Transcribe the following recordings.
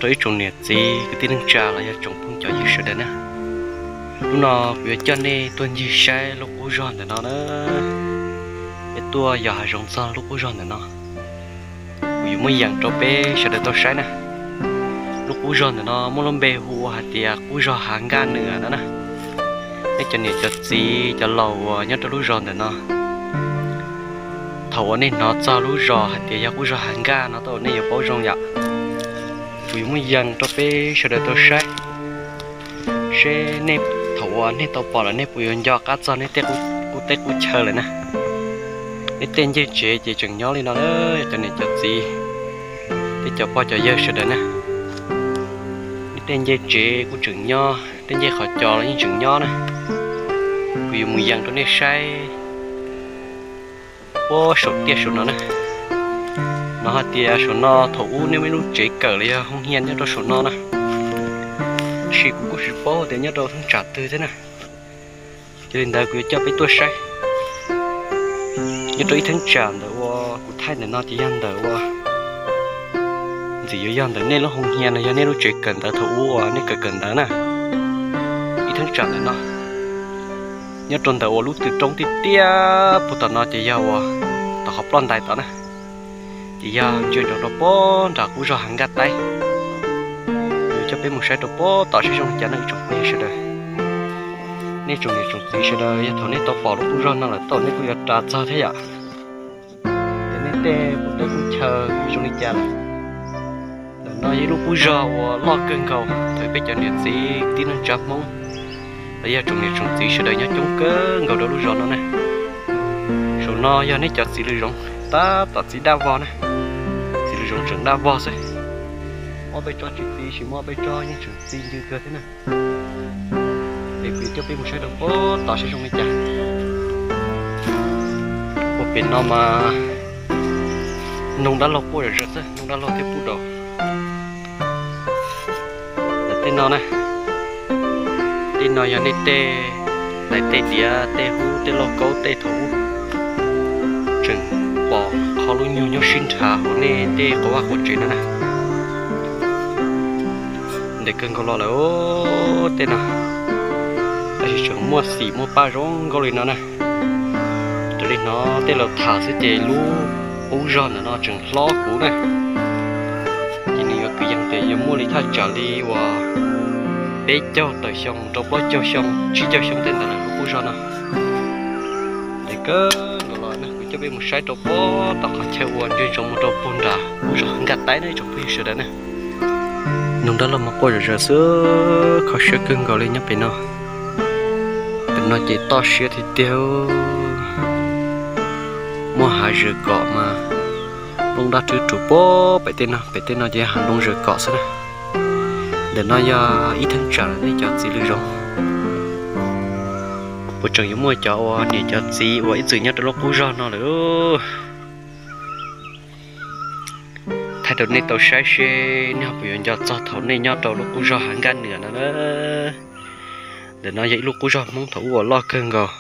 Rau ib tsoom niam txiv kwv tij neej tsa los yog tsoom phooj cov ywg sawv daws na, hnub no kuv yuav coj nej tuaj ncig saib lub qub zog ntawm no na. Es tuaj yos hav zoov txog lub qub zog ntawm no, kuv yuav muab yees rau peb sawv daws tau saib na. Lub qub zog ntawm no muaj lub npe hu ua hais tias qub zog Hav Nkaj Nws no na. Nej cov niam cov txiv cov laus uas nyob rau lub zos ntawm no, thaum uas nej hnov txog lub zos hais tias yog qub zog Hav Nkaj no tau nej yuav paub zoo yom. Kuv yuav muab yees rau peb sawv daws tau saib, seb nej thaum uas nej tau pom lawm nej puas yuav nco qab txog nej tej qub teb qub chaw lawm na. Nej tej ncej tsev ces tseem nyob li no, cov niam cov txiv, tej cov pog cov yawg sawv daws na. Nej tej ncej tsev kuj tseem nyob, tej ncej qhov cos los yeej tseem nyob na. Kuv yuav mus yees rau nej saib puag saum tiaj saum no na. Hnov hais tias saum no thaum ub nej muaj ib lub tsev kawm los yog hoo hia nyob rau saum no na, tab sis kuv kuj tsis paub tias nyob rau thaj tsam twg thiab na. Yog li ntawd kuv yuav coj peb tuaj saib. Nyob rau ib thaj tsam ntawm uas kuv thaij ntawm no ces yog ntawm uas ntxim yuav yog ntawm nej lub hoo hia los yog nej lub tsev kawm ntawv thaum ub uas nej kawm kawm ntawv na. Ib thaj tsam ntawm no, nyob rau ntawm uas lub tw roob tiaj tiaj puag tom no ces yog uas tom qhov ploj ntais tod na, ces yog ntsia ntsoov rau puag nram qub zog Hav Nkaj Taib. Kuv coj peb mus saib rau puag tom saib zoo li cas no ib tsoom phooj ywg sawv daws. Nej tsoom niam tsoom txiv sawv daws, yog thaum nej tau pom lub qub zog no lawm tau nej kuj yuav ras txog thiab yom. Ces nej tej qub teb qub chaw zoo li cas lawm. Ntawm no yog ib lub qub zog uas loj kawg nkaus, thaum peb cov niam txiv tib neeg tsa Hmoob los yog tsoom niam tsoom txiv sawv daws nyob coob kawg nkaus rau lub zos no na. Saum no yog nej cov txiv lws zoov, tab tom txiv daj vog na, txiv lws zoov tseem daj vog xwb. Muaj peb tsob tsis txi, tsis muaj peb tsob yeej tseem txi ncw kawg thiab na. Es kuv coj peb mus saib rau puag tom saib zoo li cas. Puag pem no mas noog dab laug quaj zom zaws xwb, noog dab laug thiab pub daus. Tej no na, tej no yog nej tej tais tej diav tej hub tej lauj kaub tej thaum ub, tseem pom qhov lub nyuag nyob sib nrhav hauv nej tej quas vaj quas tsev no na. Ntev kawg nkaus los lawm tej no, tab sis tseem muaj xim muaj paj zoo nkauj li no na. Raws li hnov tej laus tham xwb ces lub qub zog ntawm no tseem hlob kuv na, ces nws yuav kwv yees tias yuav muaj li thaj tsam li uas peb caug tawm xyoo mus rau plaub caug xyoo tsib caug xyoo tej ntawd lawm lub qub zog no. Ntev kawg nkaus los na, kuv coj peb mus saib rau puag tom qhov chaw uas ntsia ntsoov mus rau puag nram qub zog Nkaj Taib na ib tsoom phooj ywg sawv daws na. Noog dab laug mas quaj zom zaws xwb, kho siab kawg nkaus li nyob pem no. Pem no ces toj siab tiag tiag, muaj hav zawm kom mas nplooj daj rhwb rus puag pem tej no, pem tej no ces hav nplooj zawm kom xwb na. Ntawm no yog ib theeb tsam lawm nej cov txiv lws zoov. Puas tseem yuav muaj cov uas niam cov txiv uas ib txwm nyob rau lub qub zog no lawm? Thaij rau nej tau saib seb nej ho puas yuav nco txog thaum nej nyob rau lub qub zog Hav Nkaj Nws no na. Ntawm no yog ib lub qub zog Hmoob thaum ub uas loj kawg nkaus,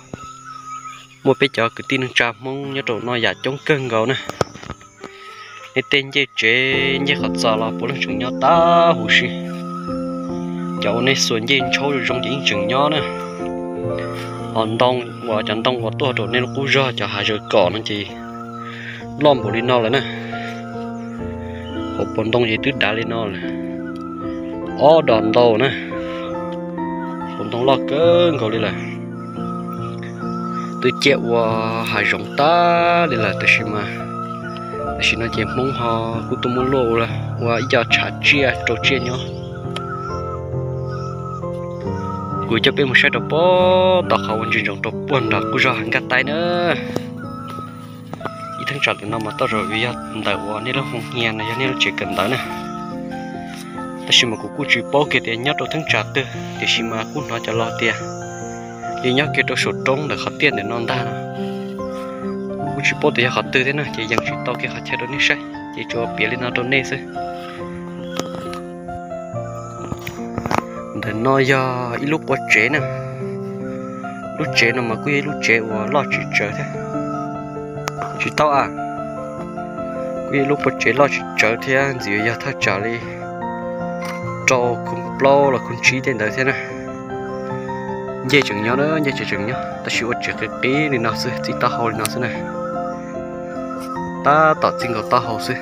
muaj peb cov kwv tij neej tsa Hmoob nyob rau no yam coob kawg nkaus na. Nej tej ncej tsev ncej qhov txos los puav leej tseem nyob tag huv si. Cov uas nej xuas ncej ntshaub zoo zoo ces yeej tseem nyob na. Ho ntoo uas cov ntoo uas tuaj rau nej lub qub zog cov hav zawm kom no ces loj npaum li no lawm na. Hauv paus ntoo ces twb dav li no lawm. Ob dos ntau na, paus ntoo loj kawg nkaus li lawm. Twb ciaj ua hav zoov tag li lawm tab sis mas tam sim no ces Hmoob ho kuj tuaj muab luaj ua ib co tshav tsiaj rau tsiaj nyob. Kuv coj peb mus saib rau puag tom qhov uas ntsia ntsoov rau puag nram qub zog Hav Nkaj Taib na. Ib theeb tsam ntawm no mas tej zaum yog ntawm uas nej lub hoo hia no yog nej lub tsev kawm ntawv na. Tab sis mas kuv kuj tsis paub kiag tias nyob rau theeb tsam twg, tiam sis mas kuj hnov cov laus tias yeej nyob kiag rau saum roob ntawm qhov tiaj ntawm no ntag no. Kuv kuj tsis paub tias yog qhov twg thiab na, ces yees tsis tau kiag qhov chaw rau nej saib ces tsuas piav li no rau nej xwb. Ntawm no yog ib lub qua tsev na. Lub tsev no mas kuj yog ib lub tsev uas loj tsis tsawg thiab. Tsis tau a, kuj yog ib lub qua tsev loj tsis tsawg thiab ntxim yog thaj tsam li rau, khob plaub los khob tsib tej ntawd thiab na. Ncej tseem nyob na, ncej tseem nyob tab sis ua tsev qis qis li no xwb, txij taub hau li no xwb na. Tab tom txij nkaus taub hau xwb.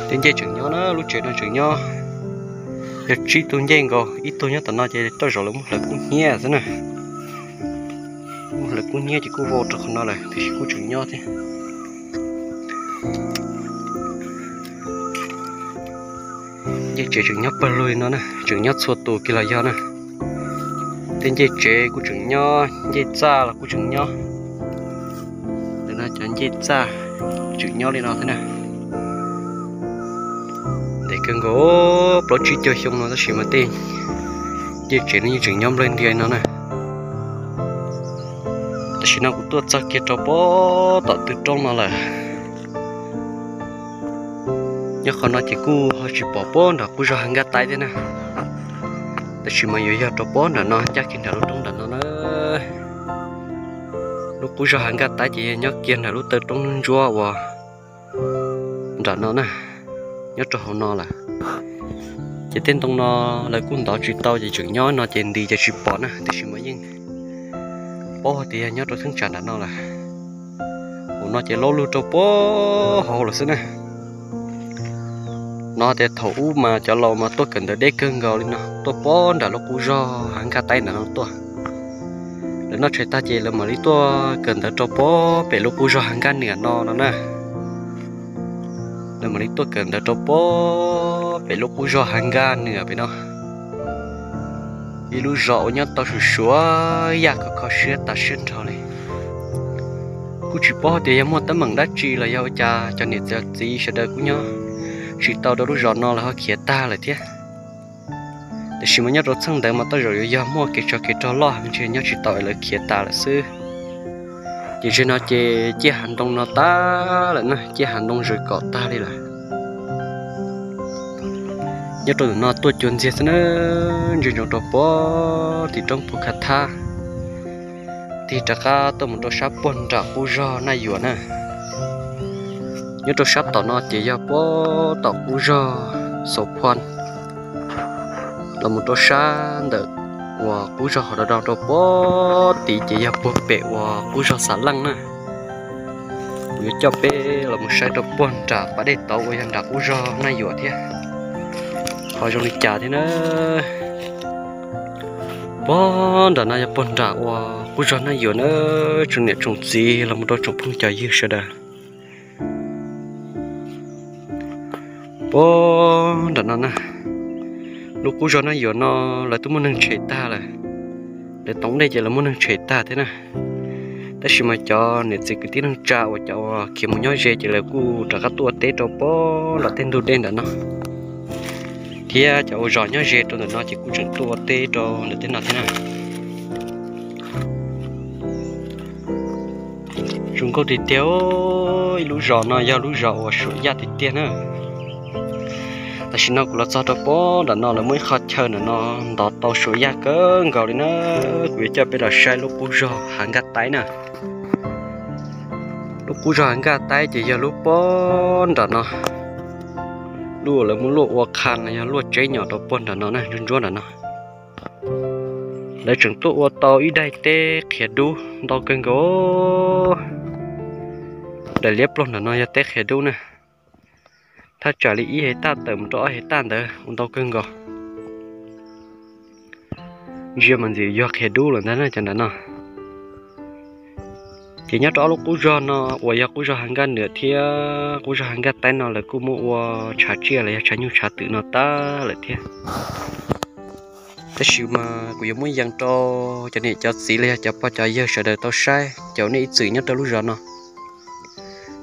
Tej ncej tseem nyob na, lub tsev no tseem nyob. Yog tsib tug ncej nkaus, ib tug nyob tom no ces tej zaum lawv muab hlawv kub hnyiab xwb na. Muab hlawv kub hnyiab ces kuj vau rau qhov no lawm tiam sis kuj tseem nyob thiab. Ncej tsev tseem nyob pawg lug li no na, tseem nyob txhua tus kiag los yog na. Tej ncej tsev kuj tseem nyob, ncej txaj los kuj tseem nyob. Ntawm no cov ncej txaj tseem nyob li no thiab na. Ntev kawg nkaus plaub tsib caug xyoo no tab sis mas tej ncej tsev no yeej tseem nyob nplawg ntias li no na. Tam sim no kuv tuaj txog kiag rau pob tom tw roob no lawm. Nyob qhov no ces kuj ho tsis pom pob nram qub zog Hav Nkaj Taib thiab na. Tab sis mas yuav yog rau pob nram no ncaj kiag nram lub roob nram no na. Lub qub zog Hav Nkaj Taib ces yog nyob kiag nram lub taw roob ntsuab uas nram no na, nyob rau hauv no lawm. Ces tej ntoo no lawv kuj ntov tsis tau ces tseem nyob no ces nti ces tsis pom na, tiam sis mas yeej paub hais tias yog nyob rau thaj tsam nram no lawm. Hauv no ces laub lug rau pob hauv lawm xwb na. No tias thaum ub mas cov laus mas tuaj kawm ntawv deb kawg nkaus li no, tuaj pob nram lub qub zog Hav Nkaj Taib nram no tuaj. Lawv noj tshais tag ces lawv mam li tuaj kawm ntawv rau pob pem lub qub zog Hav Nkaj Nwm no no na. Lawv mam li tuaj kawm ntawv rau pob pem lub qub zog Hav Nkaj Nwm pem no. Ib lub zos uas nyob tau suav suav yaj kho kho siab tas siab nrho li. Kuj tsis paub tias yog muaj teeb meem dab tsi los yog ua cas cov niam cov txiv sawv daws kuj nyob tsis tau rau lub zos no lawv ho khiav tag lawm thiab. Tiam sis mas nyob rau txheej ntawd mas tej zaum yuav yog muaj kev tsov kev rog loj heev ntshe nyob tsis tau es lawv khiav tas lawm xwb. Ces zaum no ces ciaj hav ntoo no tag lawm na, ciaj hav ntoo zaws kom tag li lawm. Nyob rau ntawm no tuaj cuag ntxiag xwb na, ntsia ntsoov rau pob tim roob Phu Kha Thab, tig rov qab tuaj mus rau sab puag nram qub zog Naj Yuam na. Nyob rau sab tom no ces yog puag tom qub zog Xaus Phoj, los mus rau sab ntawm uas qub zog Hauv Dav Do rau pob tid ces yog puag pem uas qub zog Xav Leej na. Kuv yuav coj peb los mus saib rau puag nram pas dej tauv uas yog nram qub zog Naj Yuam thiab, ho zoo li cas thiab na. Puag nram no yog puag nram uas qub zog Naj Yuam na, tsoom niam tsoom txiv los mus rau tsoom phooj cov ywg sawv daws. Puag nram no na, lub qub zog Naj Yuam no lawv twb muaj neeg tshem tag lawm. Lawv toov dej ces lawv muaj neeg tshem tag thiab na. Tab sis mas cov niam txiv kwv tij neej tsa uas cov uas khiav mus nyob ze ces lawv kuj rov qab tuaj ua teb rau puag nram tej ntug dej ntawm no, thiab cov uas zos nyob ze rau ntawm no ces kuj tseem tuaj ua teb rau ntawm tej no thiab na. Zoo nkauj tiag tiag, ib lub zos no yog lub zos uas suam yaj tiag tiag na. Tam sim no kuv los txog rau puag nram no lawv muaj ib qho chaw ntawm no ntov tau suam yaj kawg nkaus li na. Kuv yuav coj peb los saib lub qub zog Hav Nkaj Taib na. Lub qub zog Hav Nkaj Taib ces yog lub puag nram no, lub uas lawv muab luaj ua qha los yog luaj tseb nyom rau puag nram no na, ntsuab ntsuab nram no. Lawv tseem tuaj ua tau ib daim teb qhiav dub ntau kawg nkaus. Daim liab plaug nram no yog teb qhiav dub na. Thaj tsam li ib hais taj tawm mus rau ob hais taj ntawd ua ntau kawg nkaus. Ntsia mas ntxim yog qhiav dub lawm ntag na cov nram no. Ces nyob rau ob lub qub zog no uas yog qub zog Hav Nkaj Nwm thiab qub zog Hav Nkaj Taib no lawv kuj muab ua tshav tsiaj los yog tshav nyuj tshav twm no tag lawm thiab. Tab sis mas kuv yuav muab yees rau cov niam cov txiv los yog cov pog cov yawg sawv daws tau saib, caum nej ib txwm nyob rau lub zos no.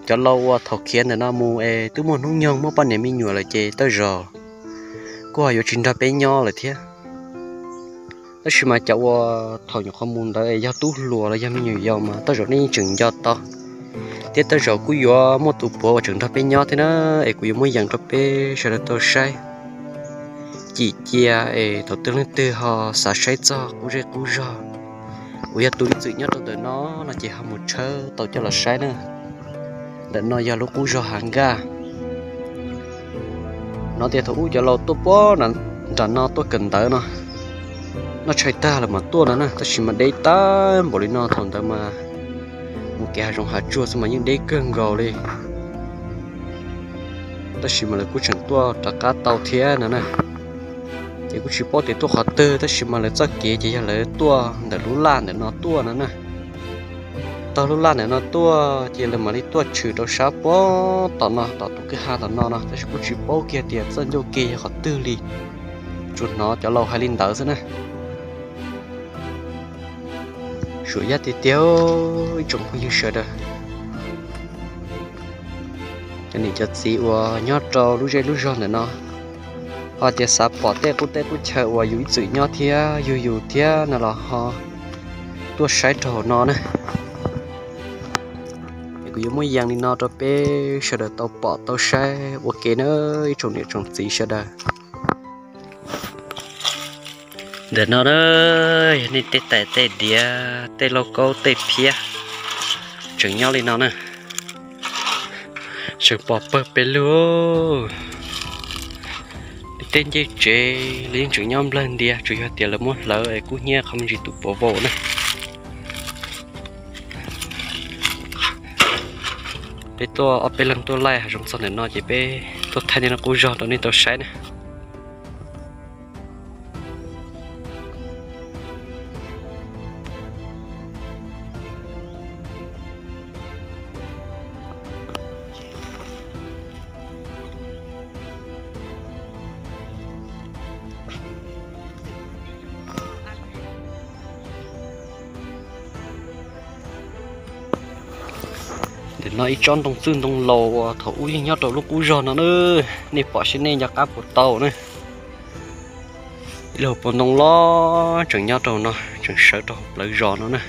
Cov laus uas thaum khiav ntawm no mus es twb muaj hnub nyoog muaj poj niam me nyuam lawm ces tej zaum kuj ho yuav tsis nrog peb nyob lawm thiab. Tab sis mas cov uas thaum nyuam qhuav mus ntawd es yog tub hluas los yog me nyuam yaus mas tej zaum nej yeej tseem nco tau, thiab tej zaum kuj yuav muaj tus puav uas tseem nrog peb nyob thiab na. Es kuv yuav muab yees rau peb sawv daws tau saib cim cia es thaum twg leej twg ho xav saib txog qub zej qub zog uas yog tus ib txwm nyob rau ntawm no no ces ho mus tshawb tau coj los saib na. Ntawm no yog lub qub zog Hav Nkaj. No tias thaum ub cov laus tuaj puag nram no tuaj kawm ntawv no, noj tshais tag lawm mas tuaj no na, tab sis mas deb tag npaum li no, thaum ntawd mas mus kev hav zoov hav tsuag xwb mas yeej deb kawg nkaus li. Tab sis mas lawv kuj tseem tuaj rov qab tau thiab no na. Ces kuj tsis paub tias tuaj qhov twg, tab sis mas lawv txoj kev ces yog lawv tuaj ntawm lub laj ntawm no tuaj no na. Taug lub laj ntawm no tuaj ces lawv mam li tuaj tshwm rau sab puag tom no, tom tus kwj ha tom no no, tab sis kuj tsis paub kiag tias txoj ncauj ke yog qhov twg li, tsuas hnov cov laus hais li ntawd xwb na. Suam yaj tiag tiag ib tsoom phooj ywg sawv daws, cov niam cov txiv uas nyob rau lub zej lub zog ntawm no, ho tias xav pom tej qub teb qub chaw uas yus ib txwm nyob thiab yug yus thiab no los ho tuaj saib rau hauv no na. Es kuv yuav muab yees li no rau peb sawv daws tau pom tau saib ua ke na, ib tsoom niam tsoom txiv sawv daws. Ntawm no na, yog nej tej tais tej diav, tej lauj kaub tej phiab, tseem nyob li no na. Tseem pom pawg pes lug. Tej ncej tsev los yeej tseem nyob nplawg ntias, tsuas yog tias lawv muab hlawv es kub hnyiab qhov me ntsis tus puav vau na. Peb tuaj ob peb leeg tuaj laij hav zoov txog ntawm no ces peb tuaj thaij nej lub qub zog rau nej tau saib na. Ntawm no ib tsob ntoo txwj ntoo laus uas thaum ub yeej nyob rau lub qub zog no na. Nej pom seb nej nco qab puas tau na. Ib lub hauv paus ntoo los tseem nyob rau no, tseem sawv rau hauv plawv zos no na.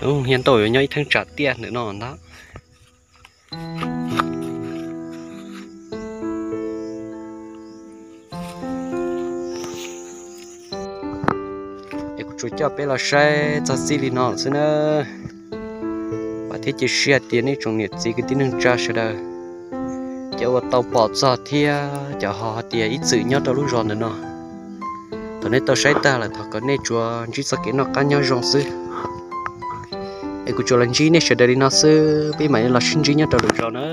Ub, nyob ntau yuav nyob ib theeb tsam tiaj ntawm no ntag. Es kuv tsuas coj peb los saib txog txij li no xwb na. Vam thiab cia siab tias nej tsoom niam txiv kwv tij neej tsa sawv daws, cov uas tau pom txog thiab cov ho hais tias ib txwm nyob rau lub zos ntawm no, thaum nej tau saib tag lawm thov kom nej tsuas ntsib txoj kev noj qab nyob zoo xwb. Es kuv tsuas los ntsib nej sawv daws li no xwb, peb mam li los sib ntsib nyob rau lwm zaus na.